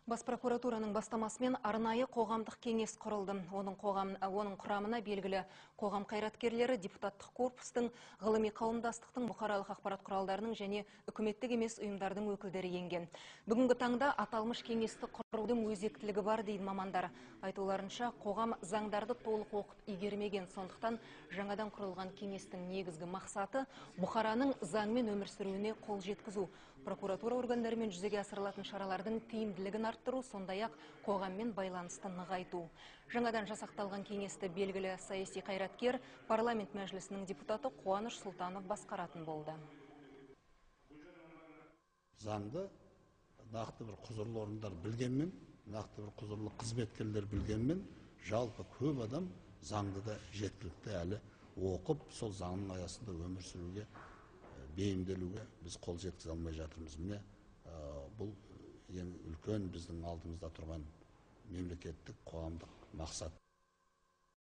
Бас прокуратураның бастамасымен арнайы қоғамдық кеңес құрылды. Оның құрамына белгілі қоғам қайраткерлері, депутаттық корпустың, ғылыми қауымдастықтың, бұқаралық ақпарат құралдарының және үкіметтік емес ұйымдардың өкілдері енген. Бүгінгі таңда аталмыш кеңесті құрудың өзектілігі бар дейді мамандар. Айтуларынша, қоғам заңдарды толық оқып игермеген, сондықтан жаңадан құрылған кеңестің негізгі мақсаты бұқараның заңмен өмір сүруіне қол жеткізу, прокуратура органдарымен жүзеге асырылатын шаралардың тиімділігін арттыру, сондай-ақ қоғаммен байланысты нығайту. Жаңадан жасақталған кеңесті белгілі саяси қайраткер, парламент мәжілісінің депутаты Қуаныш Сұлтанов басқаратын болды. Заңды нақты бір құзырлы орындар білгенмен, нақты бір құзырлы қызметкерлер білгенмен, жалпы көп адам заңды да жеткілікті әлі оқып, сол заңның аясында өмір сүруге, бейімделуге біз қол жеткізе алмай жатырмыз. Міне, бұл ең үлкен біздің алдымызда тұрған мемлекеттік қоғамдық мақсат.